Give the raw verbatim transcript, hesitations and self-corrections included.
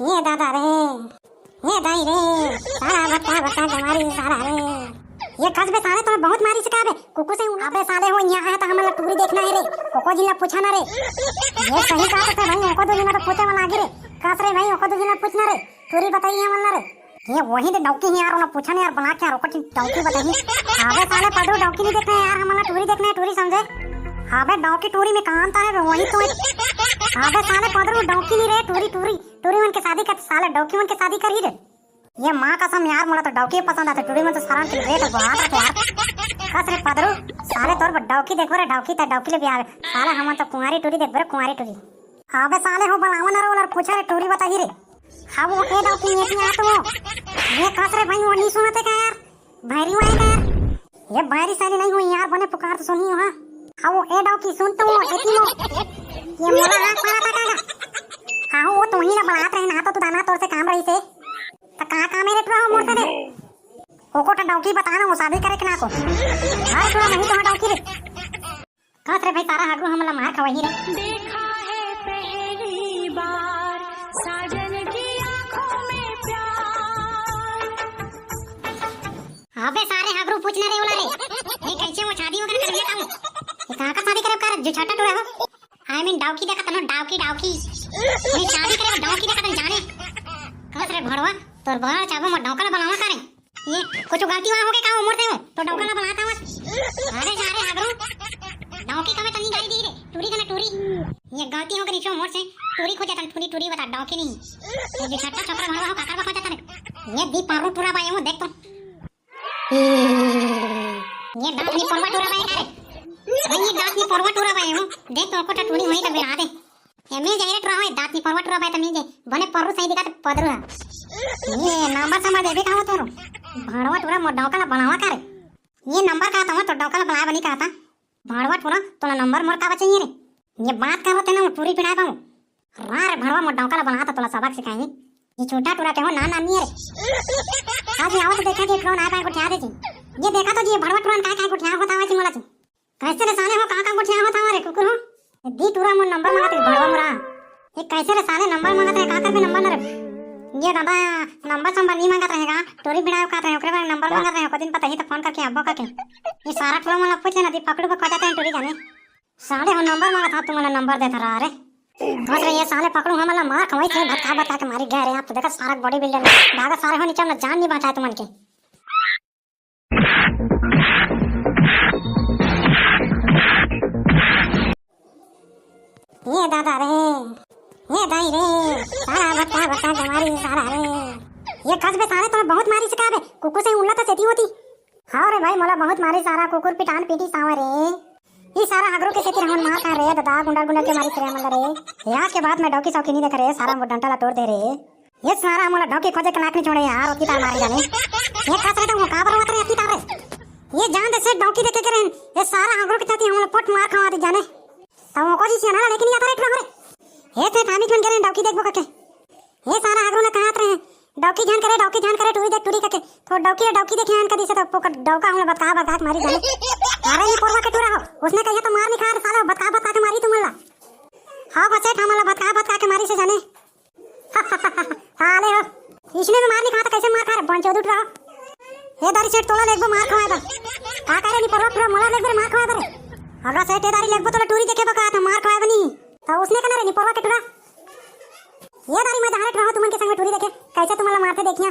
ये दादा रे, ये दाई रे, सारा बता बता के मारी सारा रे। ये कस बे साले, तोला बहुत मारी सिका बे। कुकु से उड़ा बे साले हो, यहाँ आया तो हमला टूरी देखना है रे। ओको जिला पूछा ना रे। ये सही कहा तो भाई, ओको दो जिला तो पूछे वाला आगे रे। कस रे भाई, ओको दो जिला पूछना रे। टूरी बताइए हमला रे। ये वही तो डौकी ही यार, उन्हें पूछा नहीं यार, बना के यार, ओको डौकी बताइए। अबे साले पदरू, डौकी नहीं देखना है यार, हमला टूरी देखना है, टूरी समझे। अबे डौकी टूरी में काम था है, वही तो है। अबे साले पदरू, डौकी नहीं रे, टूरी, टूरी। टूरी मन के शादी कर, साले डौकी मन के शादी करी रे। ये माँ कसम यार, मोला तो डौकी पसंद आथे, टूरी मन तो सारा के रेट बहुत आथे यार। कस रे पदरू, साले तोर बर डौकी देखबो रे, डौकी त डौकी ले भी आवे। साले हमन तो कुंवारी टूरी देखबो रे, कुंवारी टूरी। अबे साले हो बलावन रे, ओला पूछा रे, टूरी बताही रे। हाँ वो ए डौकी, ये भी आ तो। ये कस रे भाई, वो नहीं सुनते का यार? भैरी वाले का यार। ये भैरी साली नहीं हुई यार, बने पुकार तो सुनी हो। हाँ वो ए डौकी सुन तो, एती हो। ये मोला आँख मारा था का? हाँ वो तो वहीं ला बलात रहे ना, तो तू दाना तोर से काम रही से। त का काम है रे टुरा हो मोर से रे? ओको त डौकी बता ना, वो शादी करे के ना को। हाँ टुरा, वही तो डौकी रे। कस रे भाई, सारा हगरू हमला मार खवाही रे। देखा है पहली बार साजन की आंखों में प्यार। अबे सारे हगरू पूछ ना रे ओला रे। ये कैसे वो शादी वगैरह कर लेता हूँ? ये कहाँ का शादी करे कर, जो छोटा टुरा हो? I mean डौकी देखा तनो, डौकी, डौकी। ये शादी करे डौकी देखा तन जाने। कस रे भड़वा, तोर बड़ा चाबो मत डौका ला बनावा करे। ये कुछ गलती वहाँ हो गई का उम्र से हो? तो डौका ला बनाता हूँ। अरे सारे हगरू, डौकी का मैं तनी गाली दी रे। टूरी का ना टूरी। ये गलती हो गई नीचे उम्र से। टूरी खोजा तन, टूरी, टूरी बता, डौकी नहीं। ये जो छोटा छोकरा भड़वा हो, काकर बा खोजा तन। ये दी पारू टूरा बाए हो, देख तो। ये दांत नहीं परवा टूरा बाए का रे? भाई, ये दांत नहीं परवा टूरा बाए हो। देख तो, ओको टटूनी होई त बेरा दे। ये मिल जाए रे टूरा होई, दांत नहीं परवा टूरा बाए त मिल जाए। बने पररू सही दिखा त पदरू है। ये नंबर समझ देबे का हो तोरो? भड़वा टूरा मोर डौका ला बनावा का रे? ये नंबर का था, तो डौका ला बनाए बनी कहा था। भड़वा टूरा, तोला नंबर मोर का बचइए रे? ये बात करो तेना, वो टूरी पिटाए पाऊँ। रा रे भड़वा, मोर डौका ला बना त तोला सबक सिखाही। ये छोटा टूरा के हो, ना नानी रे। आज आवत देखा कि कौन आए पाए गोठिया दे जी। ये देखा तो जी, ये भड़वा टूरा काय काय गोठिया होता हुआ जी मोला जी। कैसे रे साले हो, का का गोठिया होता हुआ रे कुकुर हो? ये दी टूरा मोर नंबर मांगत रे भड़वा मोरा। ये कैसे रे साले नंबर मांगत रे, का कर भी नंबर ना रे। ये दादा नंबर संबर नहीं मांगत रहेगा, टूरी बिड़ाव का रहे, ओकरे बारे नंबर मांगत रहे, ओकर दिन पता ही तो फोन करके अब्बो करके। ये सारा टूरा मोला पूछ लेना दी, पकड़ू को खा जाते हैं टूरी जाने। साले हो नंबर मांगत हा, तुमन ला नंबर देत रहा रे। बस रे, ये साले पकड़ू हमन ला मार खवाई थे, भटका भटका के मारी गए रे। आप तो देखा सारा बॉडी बिल्डर भागा सारे हो नीचे, हमन जान नहीं बचाए तुमन के। ये दादा रे, ये दाई रे, सारा भटका भटका के मारी सारा रे। ये कस बे साले, तोला बहुत मारी सिका बे, कुकुर से उल्ला तो सेती होती। हाँ रे भाई, मोला बहुत मारी सारा, कुकुर पिटान पीटी सावा रे। ई सारा हगरू के सेती रहन मार खा रे दादा, गुंडा गुंडा के मारी रे हमन रे। यहाँ के बाद मैं डौकी सौकी नहीं देख रे, सारा मोर डंटा ला तोड़ दे रे। ये सारा मोला डौकी खोजे के लायक नहीं छोड़े यार, अति तार मारे जाने। ये कस रे, तुम का बरवा करे अति तार रे? ये जान दे से डौकी देखे के रहन, ये सारा हगरू के ताती हमला पोट मार खवा दे जाने। तब वो को जी सियाना लेके नहीं आता रे, इतना रे। ये थे थामी क्यों करे डौकी देखबो कके? ये सारा हगरू ना कहात रहे, डौकी ध्यान करे, डौकी ध्यान करे, टूरी देख, टूरी कके। तो डौकी रे डौकी देखे आन कदी से तो पोकर डौका हमला बतका बतका के मारी जाने। अरे ये पोरवा के टूरा हो, उसने कहिए तो मार नहीं खा रे साले, बतका बतका के मारी तुमला। हाँ बस सेठ, हमला बतका बतका के मारी से जाने। साले हो, इसने भी मार नहीं खा तो कैसे मार खा रे, बंचोदू टूरा हो। हे दारी सेठ, तोला लेगबो मार खवाए बर। का करे नी पोरवा टूरा, मोला लेगबे मार खवाए बर। अगर सेठ, हे दारी लेगबो तोला टूरी देखे बका तो मार खवाए बनी। तो उसने कहना रे नी पोरवा के टूरा। ये दारी मैं दहाड़े रहो तुमन के संग में टूरी देखे, कैसे तुमन ला मारथे देखिया।